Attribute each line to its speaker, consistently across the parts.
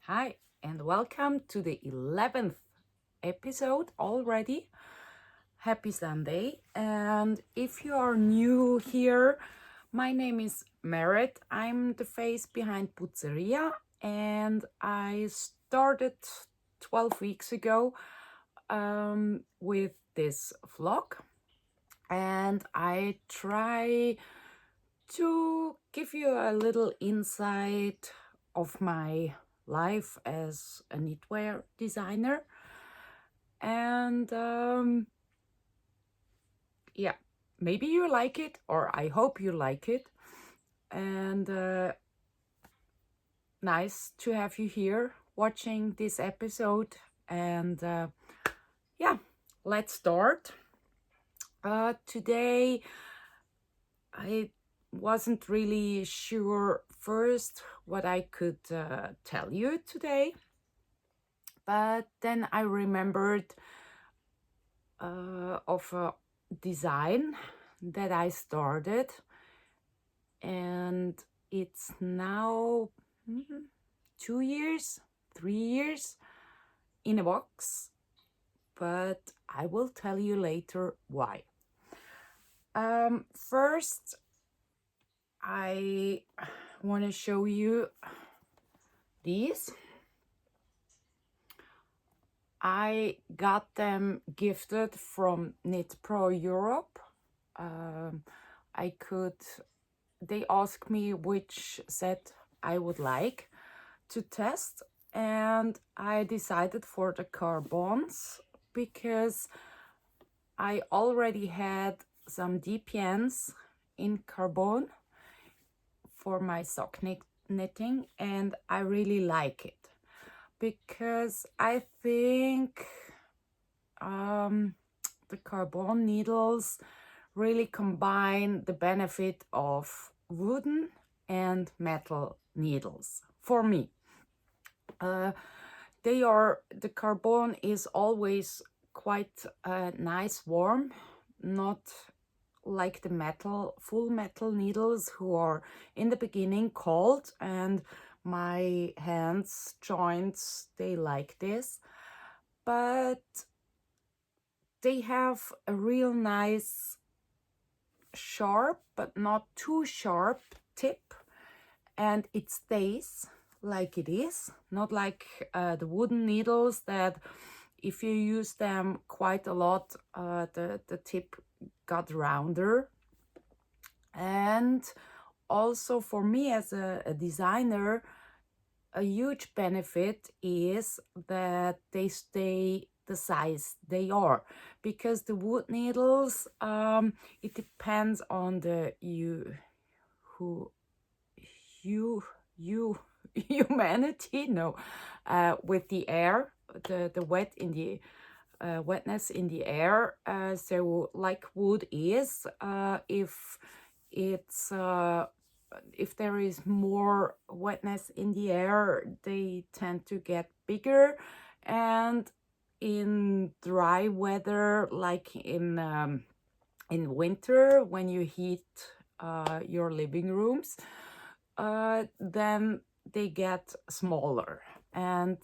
Speaker 1: Hi, and welcome to the 11th episode already. Happy Sunday. And if you are new here, my name is Merit. I'm the face behind Puzzeria, and I started 12 weeks ago with this vlog. And I try to give you a little insight of my life as a knitwear designer. And yeah, maybe you like it, or I hope you like it. And nice to have you here watching this episode. And yeah, let's start. Today, I wasn't really sure first what I could tell you today, but then I remembered of a design that I started, and it's now 2 years, 3 years in a box, but I will tell you later why. First, I want to show you these. I got them gifted from Knit Pro Europe. They asked me which set I would like to test, and I decided for the Carbons because I already had some DPNs in Carbon for my sock knitting, and I really like it because I think the Carbon needles really combine the benefit of wooden and metal needles for me. The Carbon is always quite nice warm, not like the full metal needles who are in the beginning cold, and my hands joints, they like this, but they have a real nice sharp but not too sharp tip, and it stays like it is, not like the wooden needles that if you use them quite a lot, the tip got rounder. And also for me as a designer, a huge benefit is that they stay the size they are, because the wood needles, it depends on the humanity, no, with the air, the wetness in the air. So like wood is, it's if there is more wetness in the air, they tend to get bigger. And in dry weather, like in winter, when you heat your living rooms, then they get smaller. And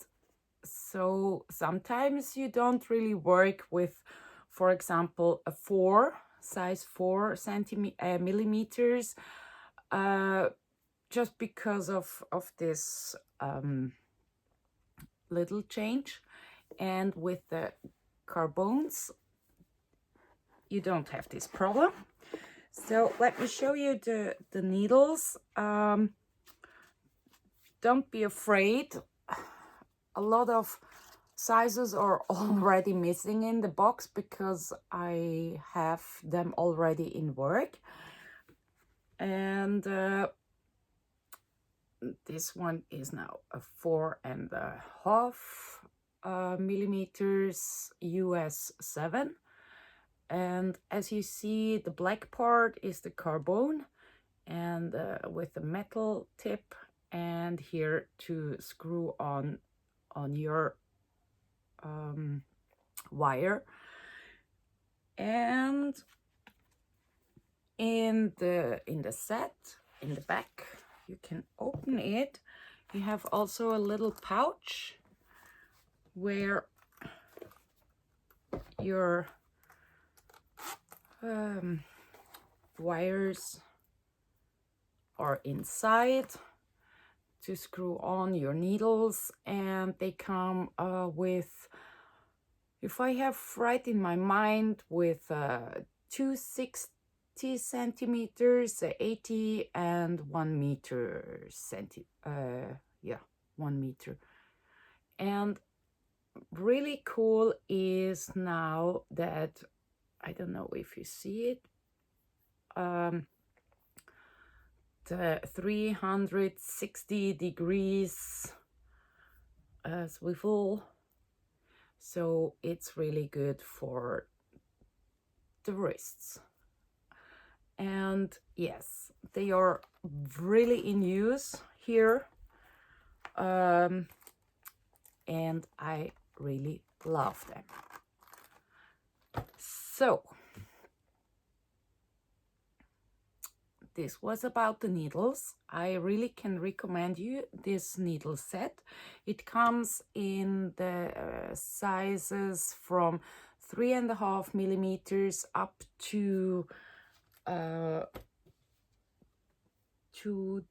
Speaker 1: so sometimes you don't really work with, for example, a size 4 millimeters, just because of this little change. And with the Carbons, you don't have this problem. So let me show you the needles. Don't be afraid. A lot of sizes are already missing in the box because I have them already in work. And this one is now a 4.5 millimeters US 7. And as you see, the black part is the Carbon, and with the metal tip, and here to screw on your wire. And in the set in the back, you can open it, You have also a little pouch where your wires are inside to screw on your needles, and they come with, if I have right in my mind, with 260 centimeters, 80 and 1 meter 1 meter. And really cool is now that, I don't know if you see it, the 360 degrees swivel, so it's really good for the wrists. And yes, they are really in use here, and I really love them. So this was about the needles. I really can recommend you this needle set. It comes in the sizes from 3.5 millimeters up to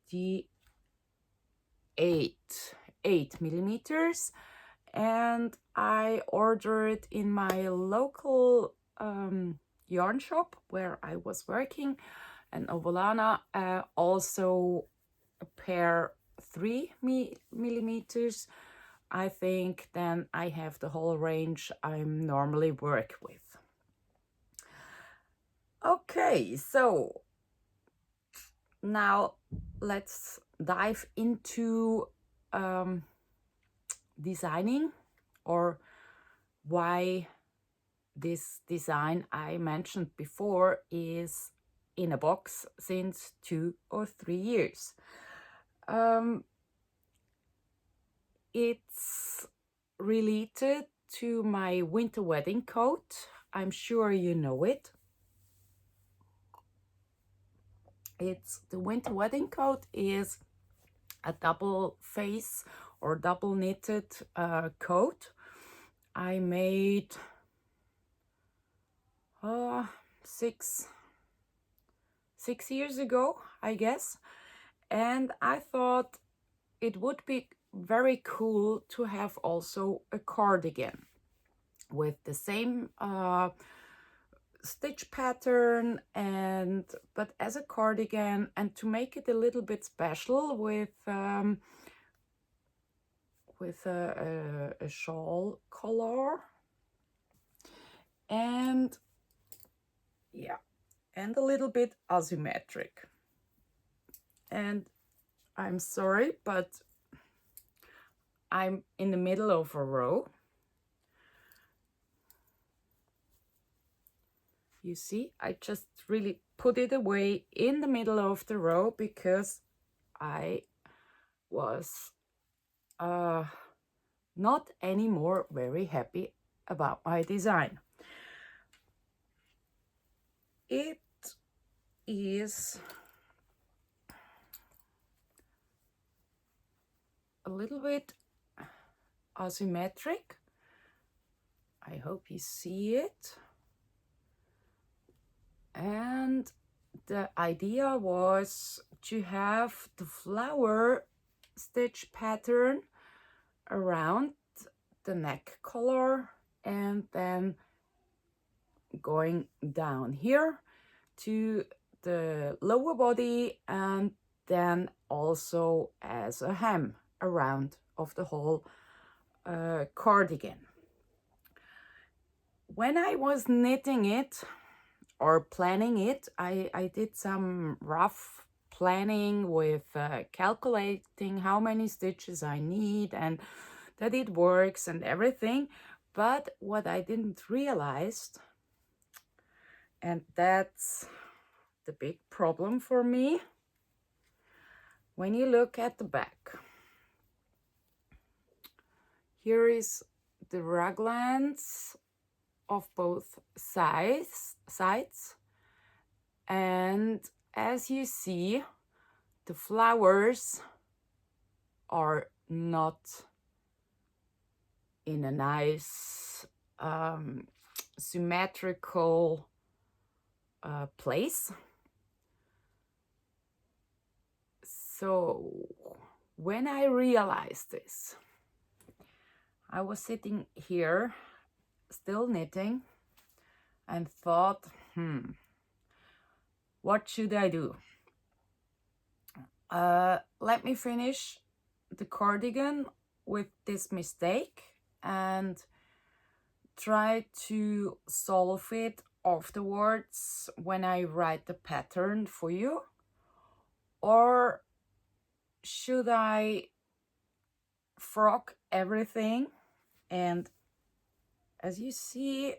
Speaker 1: the 8 millimeters, and I ordered in my local yarn shop where I was working, and Ovolana, also a pair 3 millimeters. I think then I have the whole range I normally work with. Okay, so now let's dive into designing, or why this design I mentioned before is in a box since 2 or 3 years. It's related to my winter wedding coat. I'm sure you know it. It's the winter wedding coat is a double face or double knitted coat I made 6 years ago, I guess, and I thought it would be very cool to have also a cardigan with the same stitch pattern, but as a cardigan, and to make it a little bit special with a shawl collar, and yeah, and a little bit asymmetric. And I'm sorry, but I'm in the middle of a row. You see, I just really put it away in the middle of the row because I was not anymore very happy about my design. It is a little bit asymmetric. I hope you see it. And the idea was to have the flower stitch pattern around the neck collar, and then going down here to the lower body, and then also as a hem around of the whole cardigan. When I was knitting it or planning it, I did some rough planning with calculating how many stitches I need and that it works and everything. But what I didn't realize, and that's the big problem for me, when you look at the back, here is the raglans of both sides, and as you see, the flowers are not in a nice symmetrical place. So when I realized this, I was sitting here still knitting and thought, what should I do? Let me finish the cardigan with this mistake and try to solve it afterwards when I write the pattern for you. Or should I frog everything? And as you see,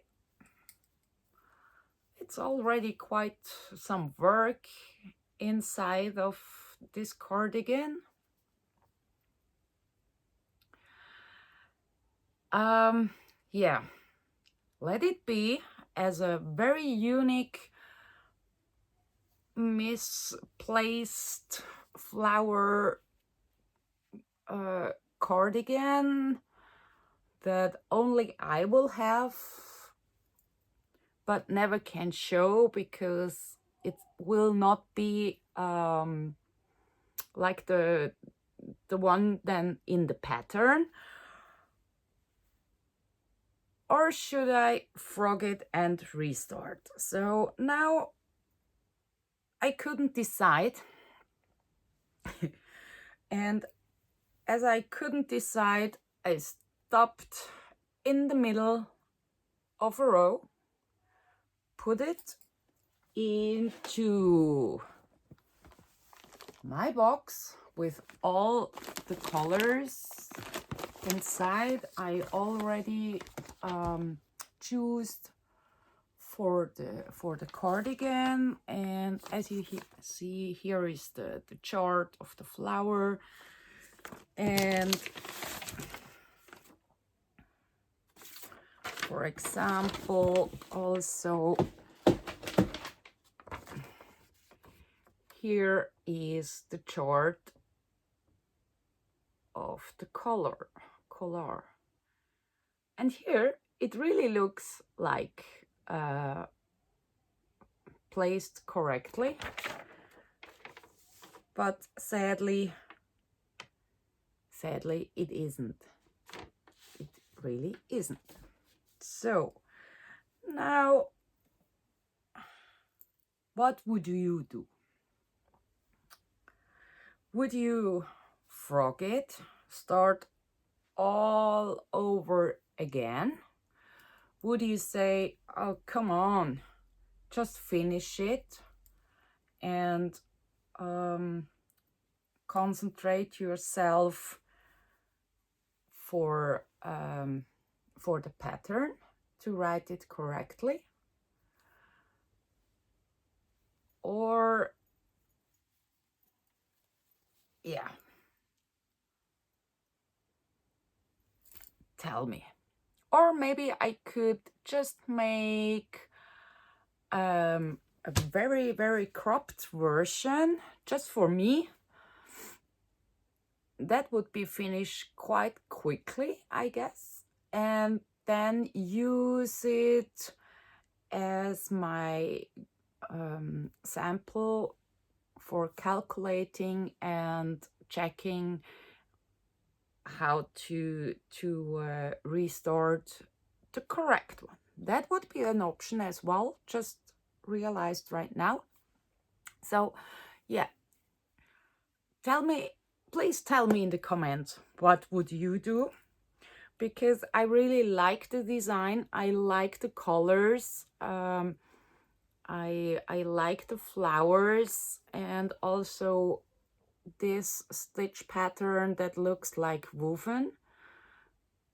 Speaker 1: it's already quite some work inside of this cardigan. Yeah, let it be as a very unique misplaced flower cardigan that only I will have, but never can show because it will not be like the one then in the pattern. Or should I frog it and restart? So now I couldn't decide. And as I couldn't decide, I stopped in the middle of a row, put it into my box with all the colors inside. I already choose for the cardigan, and as you see, here is the chart of the flower. And for example, also here is the chart of the color. And here it really looks like placed correctly, but sadly it isn't. It really isn't. So now, what would you do? Would you frog it, start all over again? Would you say, oh, come on, just finish it and concentrate yourself for the pattern to write it correctly? Or yeah, tell me. Or maybe I could just make a very, very cropped version just for me. That would be finished quite quickly, I guess, and then use it as my sample for calculating and checking how to restart the correct one. That would be an option as well, just realized right now. So yeah, please tell me in the comments, what would you do? Because I really like the design, I like the colors, I like the flowers, and also this stitch pattern that looks like woven.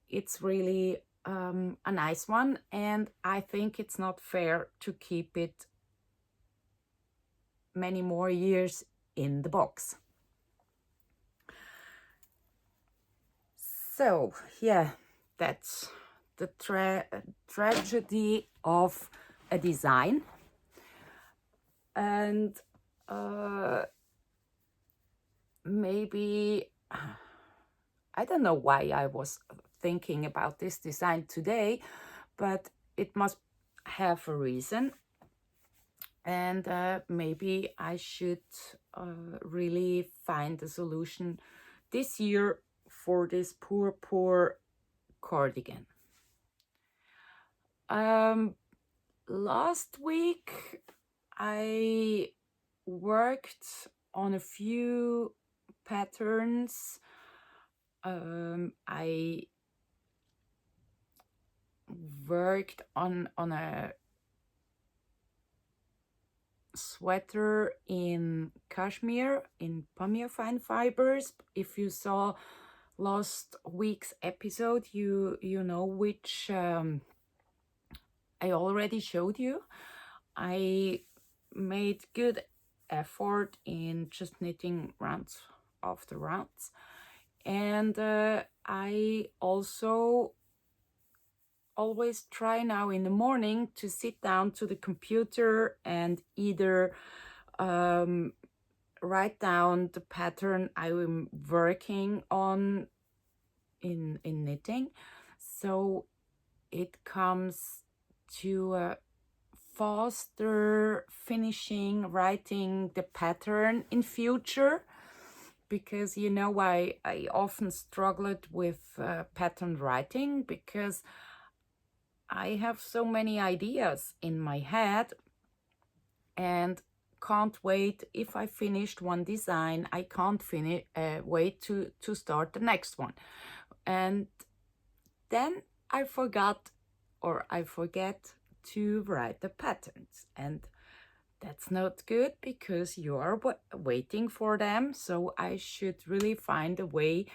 Speaker 1: It's really a nice one, and I think it's not fair to keep it many more years in the box. So yeah, that's the tragedy of a design. And maybe I don't know why I was thinking about this design today, but it must have a reason. And maybe I should really find a solution this year for this poor cardigan. Last week I worked on a few patterns. I worked on a sweater in cashmere in Pamir fine fibers. If you saw last week's episode, you know which I already showed you. I made good effort in just knitting rounds after rounds, and I also always try now in the morning to sit down to the computer and either write down the pattern I'm working on in knitting, so it comes to a faster finishing writing the pattern in future, because you know I often struggled with pattern writing because I have so many ideas in my head and can't wait. If I finished one design, I can't wait to start the next one, and then I forget to write the patterns, and that's not good because you are waiting for them. So I should really find a way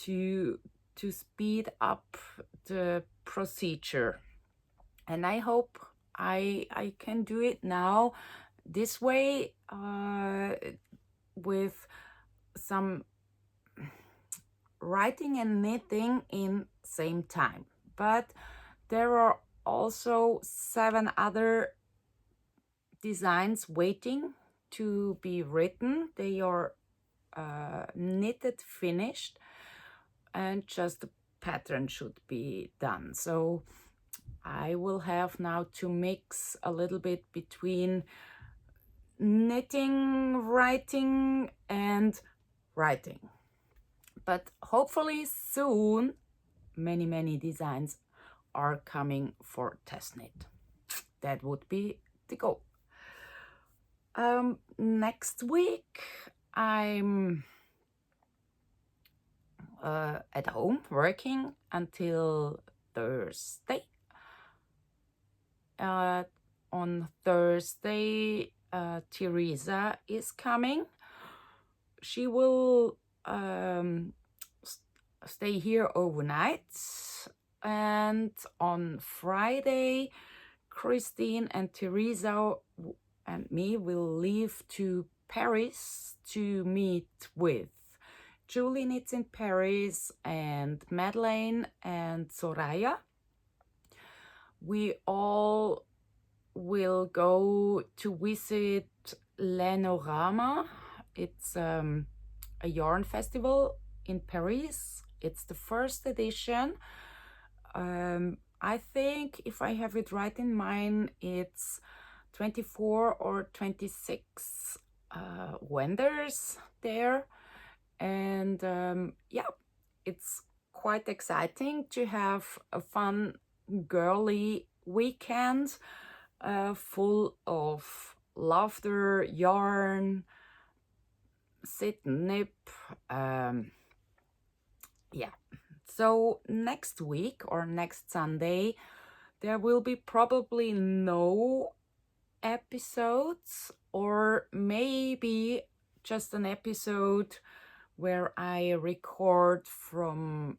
Speaker 1: to speed up the procedure, and I hope I can do it now this way with some writing and knitting in same time. But there are also 7 other designs waiting to be written. They are knitted, finished, and just the pattern should be done. So I will have now to mix a little bit between knitting, writing, and writing. But hopefully soon many designs are coming for TestKnit. That would be the goal. Next week I'm at home working until Thursday. On Thursday, Teresa is coming. She will stay here overnight, and on Friday, Christine and Teresa and me will leave to Paris to meet with Julie Knits in Paris and Madeleine and Soraya. We all will go to visit Lenorama. It's a yarn festival in Paris. It's the first edition. I think, if I have it right in mind, it's 24 or 26 vendors there. And yeah, it's quite exciting to have a fun girly weekend full of laughter, yarn, sit and knit. Yeah, so next week or next Sunday there will be probably no episodes, or maybe just an episode where I record from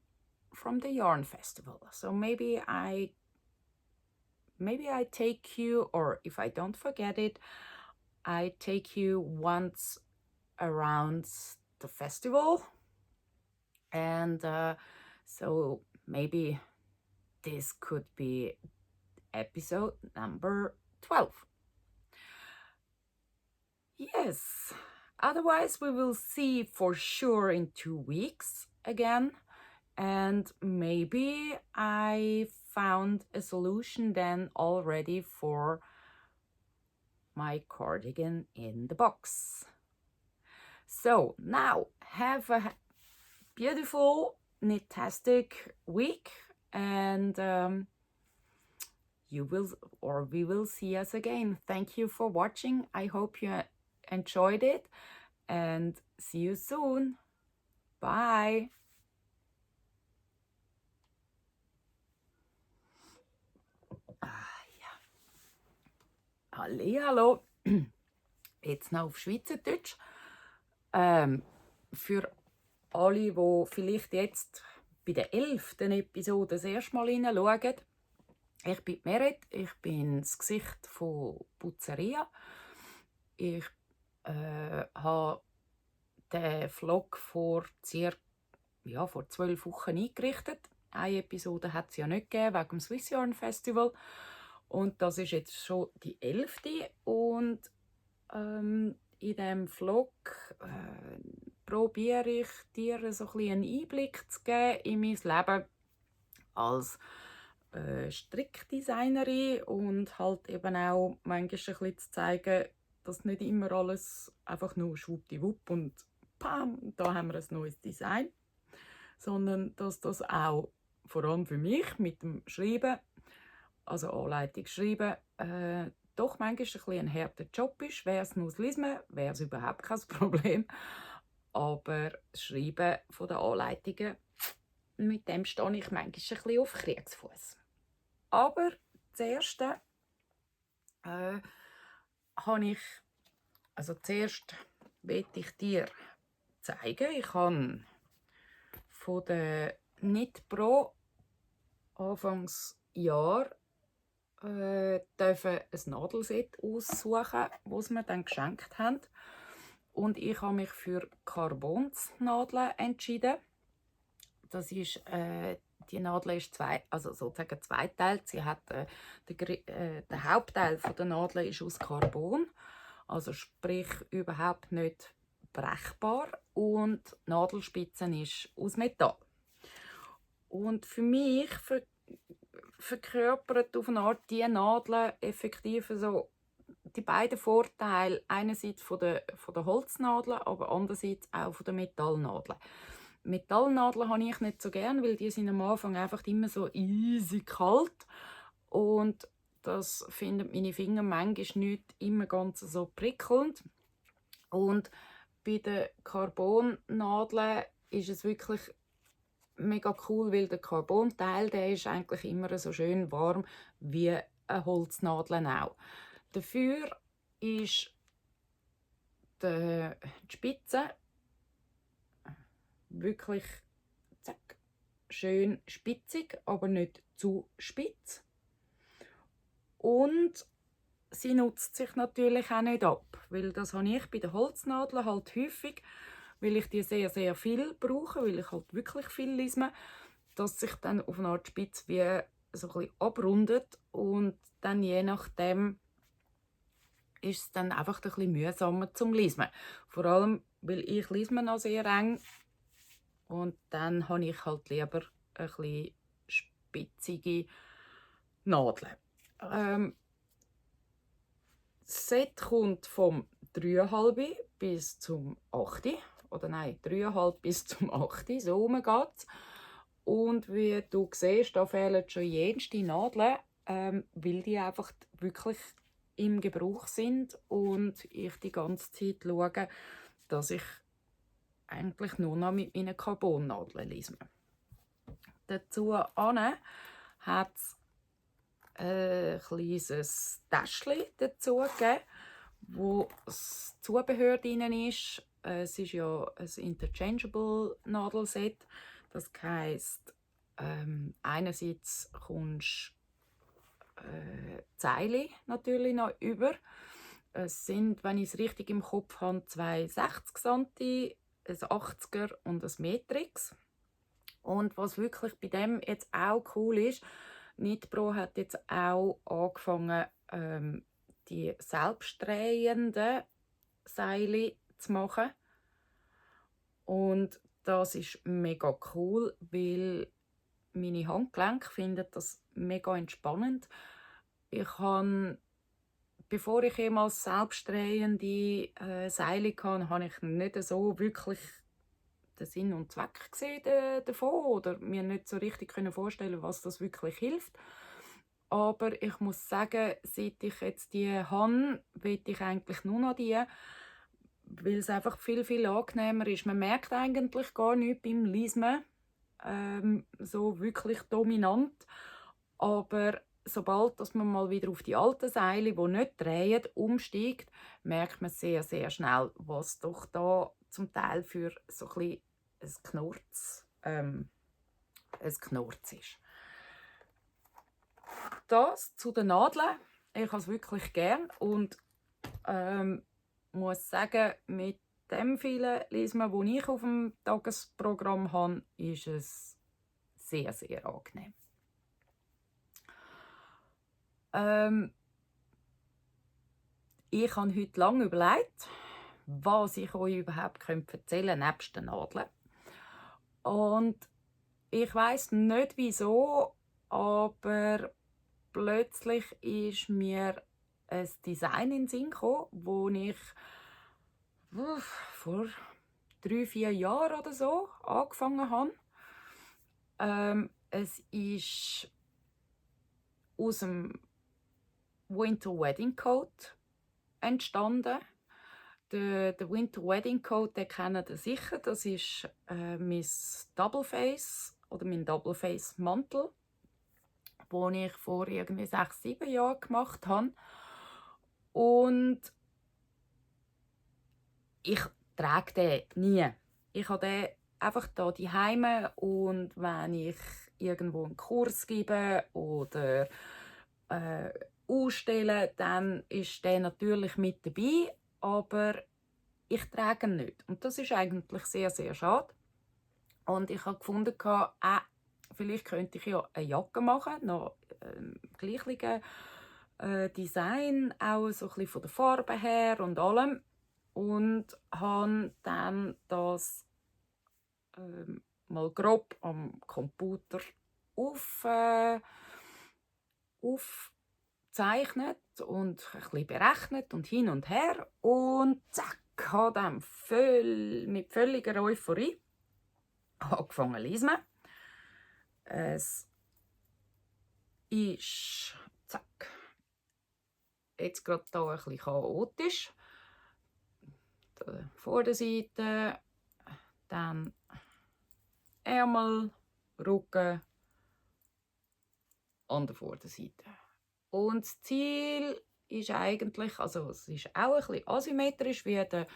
Speaker 1: the yarn festival. So maybe I take you, or if I don't forget it, I take you once around the festival. And so maybe this could be episode number 12. Yes, otherwise we will see for sure in 2 weeks again. and maybe I found a solution then already for my cardigan in the box. So now have a beautiful knit-tastic week, and we will see us again. Thank you for watching. I hope you enjoyed it, and see you soon. Bye. Hallihallo. Jetzt noch auf Schweizerdeutsch. Für alle, die vielleicht jetzt bei der 11. Episode das erste Mal hineinschauen. Ich bin Merit, ich bin das Gesicht von Puzzeria. Ich habe den Vlog vor 12 Wochen eingerichtet. Eine Episode hat es ja nicht gegeben, wegen dem Swiss Yarn Festival. Und das ist jetzt schon die 11. Und in diesem Vlog probiere ich dir so ein bisschen einen Einblick zu geben in mein Leben als Strickdesignerin und halt eben auch manchmal ein bisschen zu zeigen, dass nicht immer alles einfach nur schwuppdiwupp und pam, da haben wir ein neues Design, sondern dass das auch vor allem für mich mit dem Schreiben, also Anleitung schreiben, doch manchmal ein bisschen ein harter Job ist. Wäre es nur das Lesen, wäre es überhaupt kein Problem. Aber das Schreiben der Anleitungen, mit dem stehe ich manchmal ein bisschen auf Kriegsfuß. Aber zuerst möchte ich dir zeigen, ich habe von der Knit Pro Anfangsjahr dürfen ein Nadelset aussuchen, das sie mir dann geschenkt haben. Und ich habe mich für Carbons-Nadeln entschieden. Das ist, die Nadel ist sozusagen zweiteilig. Sie hat, der Hauptteil der Nadel ist aus Carbon, also sprich überhaupt nicht brechbar, und die Nadelspitze ist aus Metall. Und für mich verkörpert auf eine Art die Nadeln effektiv so die beiden Vorteile, einerseits von der Holznadeln, aber andererseits auch von der Metallnadeln. Metallnadeln habe ich nicht so gern, weil die sind am Anfang einfach immer so easy kalt und das finden meine Finger manchmal nicht immer ganz so prickelnd. Und bei den Carbonnadeln ist es wirklich mega cool, weil der Carbonteil, der ist eigentlich immer so schön warm wie eine Holznadel auch. Dafür ist die Spitze wirklich schön spitzig, aber nicht zu spitz. Und sie nutzt sich natürlich auch nicht ab, weil das habe ich bei den Holznadeln halt häufig, weil ich die sehr, sehr viel brauche, weil ich halt wirklich viel lese, dass sich dann auf eine Art Spitze wie so ein bisschen abrundet und dann je nachdem ist es dann einfach ein bisschen mühsamer zum Lesen. Vor allem, weil ich lese noch sehr eng und dann habe ich halt lieber ein bisschen spitzige Nadeln. Das Set kommt vom 3,5 bis zum 8. Oder nein, 3,5 bis zum 8. So rum geht's. Und wie du siehst, da fehlen schon jenste Nadeln, weil die einfach wirklich im Gebrauch sind und ich die ganze Zeit schaue, dass ich eigentlich nur noch mit meinen Carbonnadeln lese. Dazu hat es ein kleines Täschchen dazu gegeben, wo das Zubehör drin ist. Es ist ja ein Interchangeable Nadelset. Das heisst, einerseits kommst Zeile natürlich noch über. Es sind, wenn ich es richtig im Kopf habe, 2 60 cm, ein 80er und ein Metrix. Und was wirklich bei dem jetzt auch cool ist, Knit Pro hat jetzt auch angefangen, die selbstdrehenden Seile zu machen. Und das ist mega cool, weil meine Handgelenke finden das mega entspannend. Ich habe, bevor ich jemals selbstdrehende Seile hatte, habe ich nicht so wirklich den Sinn und Zweck gesehen davon oder mir nicht so richtig vorstellen, was das wirklich hilft. Aber ich muss sagen, seit ich jetzt die habe, will ich eigentlich nur noch die, weil es einfach viel, viel angenehmer ist. Man merkt eigentlich gar nichts beim Lismen, so wirklich dominant. Aber sobald dass man mal wieder auf die alten Seile, die nicht drehen, umsteigt, merkt man sehr, sehr schnell, was doch da zum Teil für so ein bisschen ein Knurz ist. Das zu den Nadeln. Ich habe es wirklich gern und muss sagen, mit dem vielen Lismen, das ich auf dem Tagesprogramm habe, ist es sehr, sehr angenehm. Ich habe heute lange überlegt, was ich euch überhaupt erzählen könnte, nebst den Nadeln. Und ich weiss nicht wieso, aber plötzlich ist mir ein Design in den Sinn gekommen, das ich vor 3-4 Jahren oder so angefangen habe. Es ist aus dem Winter Wedding Coat entstanden. Den Winter Wedding Coat, den kennt ihr sicher. Das ist mein Double Face oder mein Double Face Mantel, den ich vor irgendwie 6-7 Jahren gemacht habe. Und ich trage den nie. Ich habe den einfach hier zu Hause und wenn ich irgendwo einen Kurs gebe oder ausstelle, dann ist der natürlich mit dabei, aber ich trage ihn nicht. Und das ist eigentlich sehr, sehr schade. Und ich habe gefunden, vielleicht könnte ich ja eine Jacke machen, noch gleiche Design, auch so ein bisschen von der Farbe her und allem. Und habe dann das mal grob am Computer aufgezeichnet und ein bisschen berechnet und hin und her. Und zack, habe dann mit völliger Euphorie angefangen zu lesen. Es ist jetzt gerade hier ein bisschen chaotisch. Vor der Seite, dann Ärmel, Rücken an der Vorderseite. Und das Ziel ist eigentlich, also es ist auch ein bisschen asymmetrisch wie der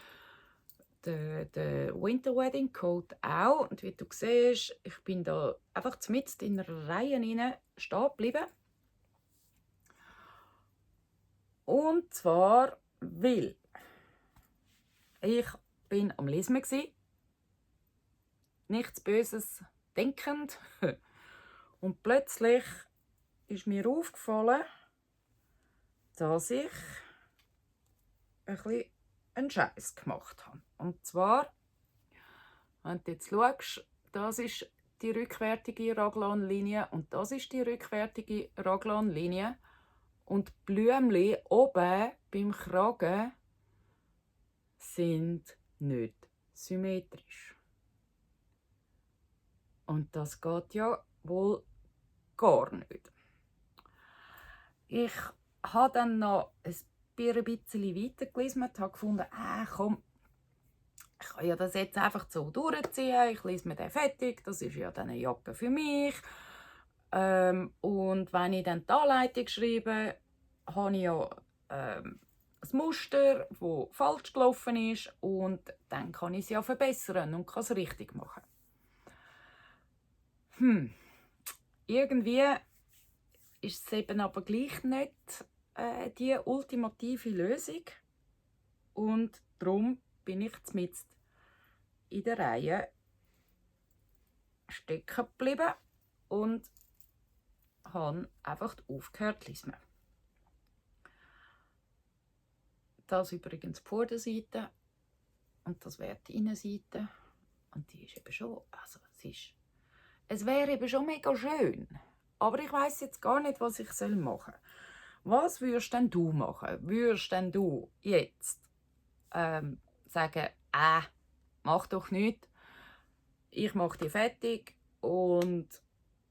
Speaker 1: Winter Wedding Coat auch. Und wie du siehst, ich bin da einfach mitten in einer Reihe stehen geblieben. Und zwar, weil ich bin am Lesen war, nichts Böses denkend. Und plötzlich ist mir aufgefallen, dass ich ein bisschen einen Scheiß gemacht habe. Und zwar, wenn du jetzt schaust, das ist die rückwärtige Raglanlinie und das ist die rückwärtige Raglanlinie. Und die Blümchen oben beim Kragen sind nicht symmetrisch. Und das geht ja wohl gar nicht. Ich habe dann noch ein bisschen weiter gelesen und habe gefunden, komm, ich kann ja das jetzt einfach so durchziehen. Ich lese mir den fertig, das ist ja dann eine Jacke für mich. Und wenn ich dann die Anleitung schreibe, habe ich ja ein Muster, das falsch gelaufen ist und dann kann ich es ja verbessern und kann es richtig machen. Irgendwie ist es eben aber gleich nicht die ultimative Lösung und darum bin ich mitten in der Reihe stecken geblieben und habe einfach aufgehört zu lesen. Das übrigens die Vorderseite und das wäre die Innenseite. Und die ist eben schon, also es wäre eben schon mega schön. Aber ich weiß jetzt gar nicht, was ich machen soll. Was würdest denn du machen? Würdest denn du jetzt sagen, mach doch nichts, ich mache die fertig und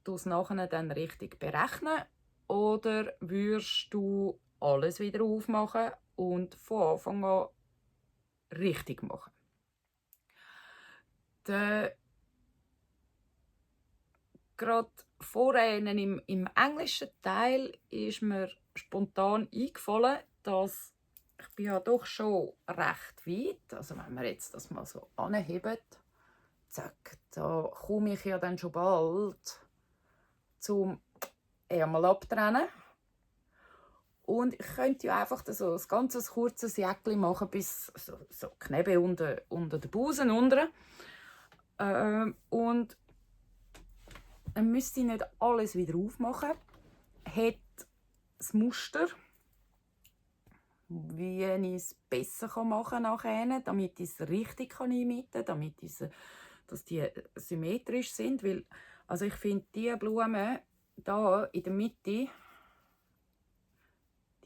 Speaker 1: du es nachher dann richtig berechnen? Oder würdest du alles wieder aufmachen und von Anfang an richtig machen? Gerade vorhin im englischen Teil ist mir spontan eingefallen, dass ich bin ja doch schon recht weit. Also wenn wir jetzt das mal so anheben, zack, da komme ich ja dann schon bald zum Ärmel abtrennen. Und ich könnte ja einfach so ein ganz kurzes Jäckchen machen, bis so Knäbe unter den Busen unten. Und dann müsste ich nicht alles wieder aufmachen. Hat das Muster, wie ich es besser machen kann, damit ich es richtig einmitten kann, damit dass die symmetrisch sind. Weil, also ich finde, diese Blume da in der Mitte,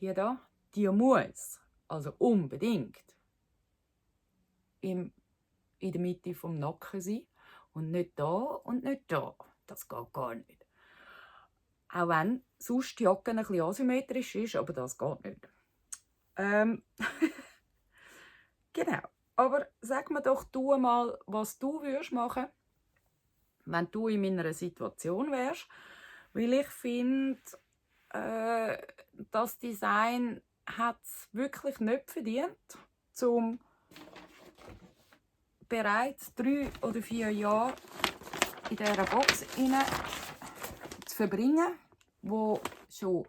Speaker 1: die muss, also unbedingt, in der Mitte vom Nacken sein. Und nicht da und nicht da. Das geht gar nicht. Auch wenn sonst die Jacke ein bisschen asymmetrisch ist, aber das geht nicht. Genau. Aber sag mir doch du mal, was du würdest machen, wenn du in meiner Situation wärst. Weil ich finde, das Design hat es wirklich nicht verdient, um bereits 3 oder 4 Jahre in dieser Box zu verbringen, wo schon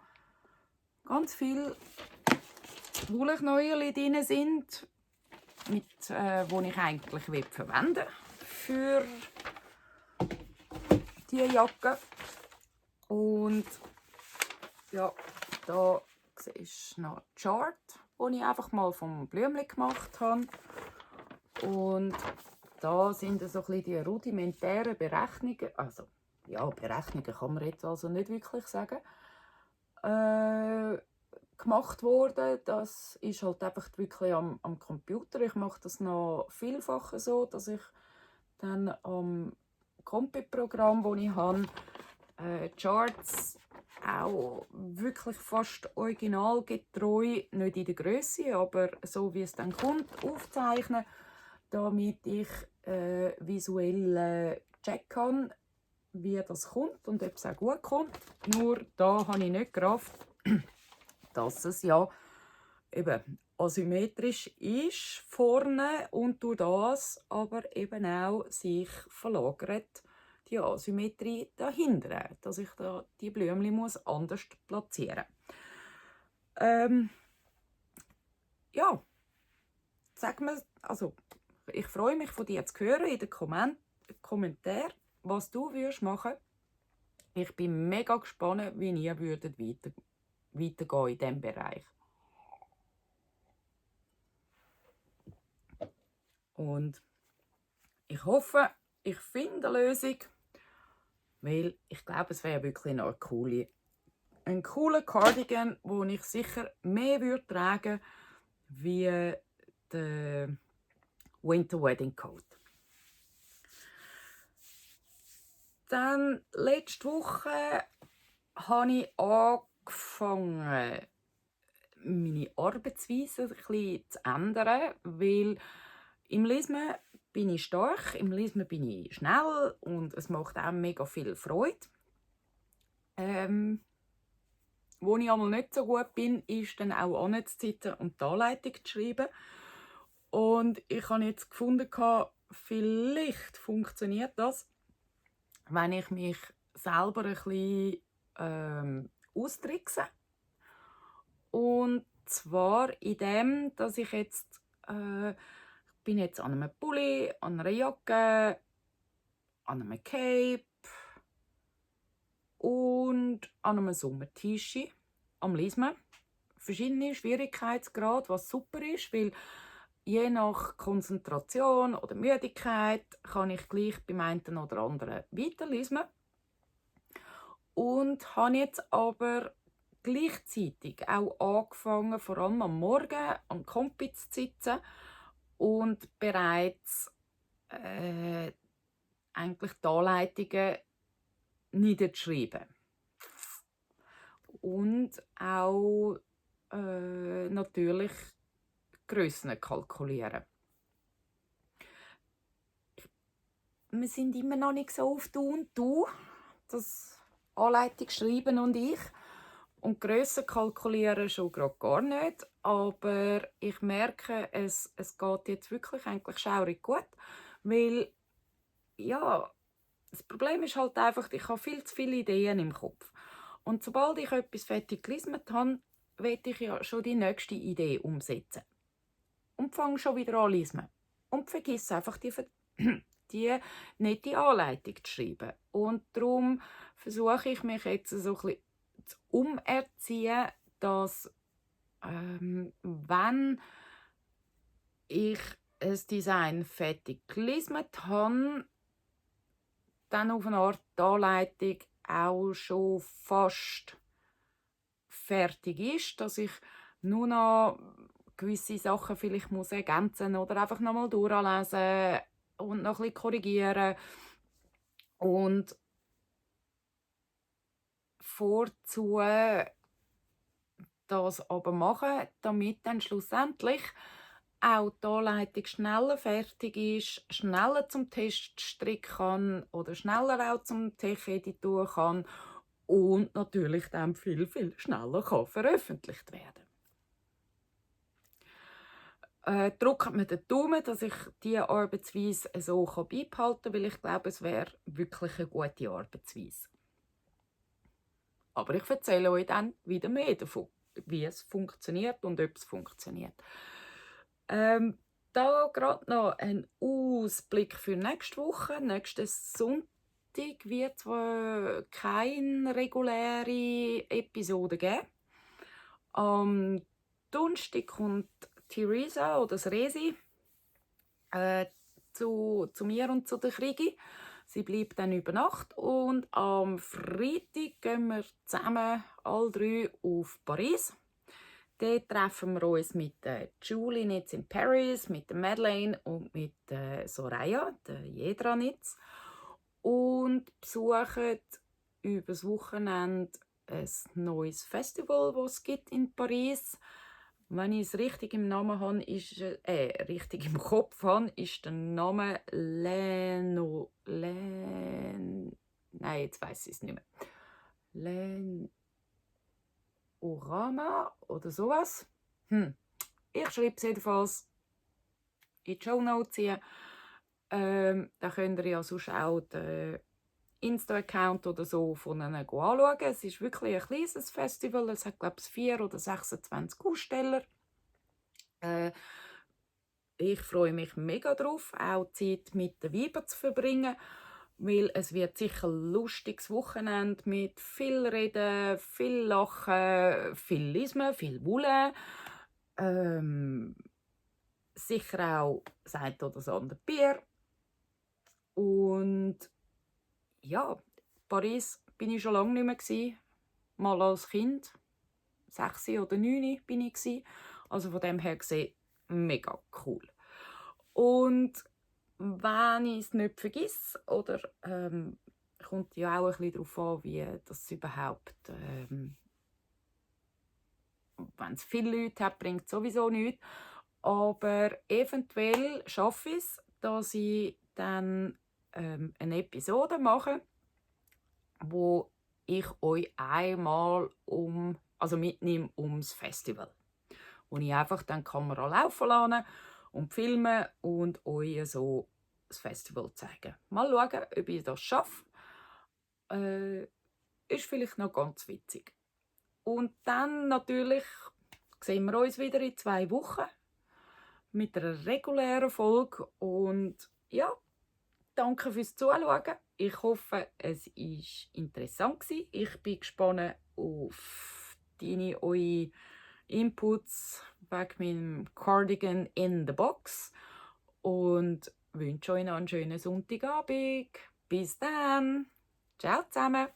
Speaker 1: ganz viele Wollknäuel drin sind, die ich eigentlich verwenden für diese Jacke. Und ja, da siehst du noch die Chart, die ich einfach mal vom Blümchen gemacht habe. Und da sind so ein bisschen die rudimentären Berechnungen, also ja, Berechnungen kann man jetzt also nicht wirklich sagen, gemacht worden. Das ist halt einfach wirklich am Computer. Ich mache das noch vielfach so, dass ich dann am Compi-Programm, das ich habe, Charts auch wirklich fast originalgetreu, nicht in der Größe, aber so wie es dann kommt, aufzeichnen, damit ich visuell checken kann, wie das kommt und ob es auch gut kommt. Nur da habe ich nicht gerafft, dass es ja eben asymmetrisch ist vorne und durch das aber eben auch sich verlagert die Asymmetrie dahinter, dass ich da die Blümchen muss anders platzieren muss. Ja, sag mir, also ich freue mich von dir zu hören in den Kommentaren, was du würdest machen. Ich bin mega gespannt, wie ihr weitergehen in diesem Bereich. Und ich hoffe, ich finde eine Lösung, weil ich glaube, es wäre wirklich noch ein cooler Cardigan, den ich sicher mehr tragen würde, wie der Winter Wedding Coat. Dann letzte Woche habe ich angefangen, meine Arbeitsweise ein bisschen zu ändern, weil im Lesen bin ich stark, im Lesen bin ich schnell und es macht auch mega viel Freude. Wo ich einmal nicht so gut bin, ist dann auch anzusitzen und die Anleitung zu schreiben. Und ich habe jetzt gefunden, vielleicht funktioniert das, wenn ich mich selber ein bisschen austrickse. Und zwar in dem, dass ich jetzt bin jetzt an einem Pulli, an einer Jacke, an einem Cape und an einem Sommer-T-Shirt am Lesen. Verschiedene Schwierigkeitsgrade, was super ist, weil je nach Konzentration oder Müdigkeit kann ich gleich beim einen oder anderen weiterlesen. Und habe jetzt aber gleichzeitig auch angefangen, vor allem am Morgen am Kompi zu sitzen und bereits eigentlich die Anleitungen niederzuschreiben. Und auch natürlich Grössen kalkulieren. Wir sind immer noch nicht so auf Du und Du, das Anleitung schreiben und ich. Und Grössen kalkulieren schon gerade gar nicht. Aber ich merke, es geht jetzt wirklich eigentlich schaurig gut. Weil, ja, das Problem ist halt einfach, ich habe viel zu viele Ideen im Kopf. Und sobald ich etwas fertig gelesen habe, will ich ja schon die nächste Idee umsetzen. Und fange schon wieder an zu lesen. Und vergiss einfach die nette Anleitung zu schreiben. Und darum versuche ich mich jetzt so ein bisschen zu umerziehen, dass wenn ich ein Design fertig gelesen habe, dann auf eine Art die Anleitung auch schon fast fertig ist, dass ich nur noch gewisse Sachen vielleicht muss ergänzen oder einfach nochmal durchlesen und noch ein bisschen korrigieren. Und vorzu das aber machen, damit dann schlussendlich auch die Anleitung schneller fertig ist, schneller zum Teststrick kann oder schneller auch zum Tech-Editor kann und natürlich dann viel, viel schneller kann veröffentlicht werden. Drückt mir den Daumen, dass ich diese Arbeitsweise so beibehalten kann, weil ich glaube, es wäre wirklich eine gute Arbeitsweise. Aber ich erzähle euch dann wieder mehr davon, wie es funktioniert und ob es funktioniert. Da gerade noch ein Ausblick für nächste Woche. Nächsten Sonntag wird es keine reguläre Episode geben. Am Donnerstag kommt Theresa oder das Resi zu mir und zu der Krigi. Sie bleibt dann über Nacht und am Freitag gehen wir zusammen alle drei auf Paris. Dort treffen wir uns mit Julie in Paris, mit Madeleine und mit Soraya, der Jedranitz, und besuchen über das Wochenende ein neues Festival, das es gibt in Paris. Wenn ich es richtig im Namen habe, richtig im Kopf habe, ist der Name Nein, jetzt weiß ich es nicht mehr. Orama oder sowas. Ich schreibe es jedenfalls in die Shownotes. Da könnt ihr ja sonst auch den Insta-Account oder so von ihnen anschauen. Es ist wirklich ein kleines Festival. Es hat, glaube ich, 4 oder 26 Aussteller. Ich freue mich mega drauf, auch Zeit mit den Weibern zu verbringen, weil es wird sicher ein lustiges Wochenende mit viel Reden, viel Lachen, viel Lesen, viel Wolle. Sicher auch das eine oder das andere Bier. Und ja, Paris bin ich schon lange nicht mehr gewesen. Mal als Kind, 6 oder 9 bin ich gewesen. Also von dem her gesehen, mega cool. Und wenn ich es nicht vergesse, oder kommt ja auch ein bisschen darauf an, wie das überhaupt, wenn es viele Leute hat, bringt es sowieso nichts. Aber eventuell schaffe ich es, dass ich dann eine Episode mache, wo ich euch einmal mitnehme ums Festival. Wo ich einfach dann die Kamera laufen lasse und filmen und euch so das Festival zeigen. Mal schauen, ob ich das schaffe. Ist vielleicht noch ganz witzig. Und dann natürlich sehen wir uns wieder in 2 Wochen mit einer regulären Folge. Und ja, danke fürs Zuschauen. Ich hoffe, es war interessant gewesen. Ich bin gespannt auf eure Inputs, wegen meinem Cardigan in the Box und wünsche euch noch einen schönen Sonntagabend. Bis dann. Ciao zusammen.